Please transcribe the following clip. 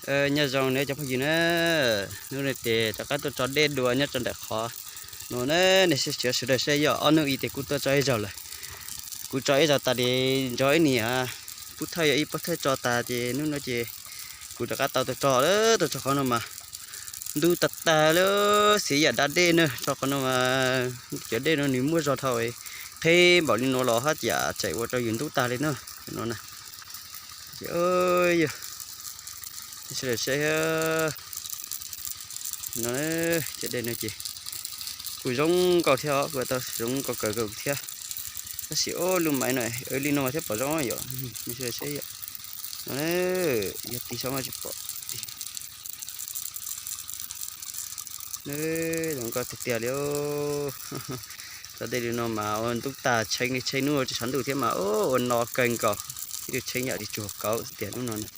Nyob zoo nawb cov phooj ywg na, hnub no ces rov qab tuaj tso dej dua nyob rau ntawm qhov no na, nej sawv daws saib yog ob hnub ib ces kuv tuaj tso ib zaug lawm. Kuv tso ib zaug tas ces nrog ib niam pub thawj yog ib pub thawj tso tas ces hnub no ces kuv rov qab tau tuaj tso, tuaj tso qhov no mas ntub tag tag li, xij yam da dej na, tso qhov no mas cov dej no nws muaj zog dhau, qheb npaum li no los haj yam tseem ua rau yus ntub tag li na no na. Ces yog sawv daws saib no, cov dej no ces kuj zoo nkauj thiab os, kuj tau zoo nkauj kawg nkaus thiab. Tab sis ob lub maiv no li no mas thiaj pom zoo yom, sawv daws saib yom. No, yog tig saum mas tsis pom. Zoo nkauj tiag tiag li. Tso dej li no mas ua ntub tag, tshee li tshee hnub tsis tshav ntuj thiab mas ua no kawg nkaus, ib tug tshee yam li tsuag kauv tiag hnub no.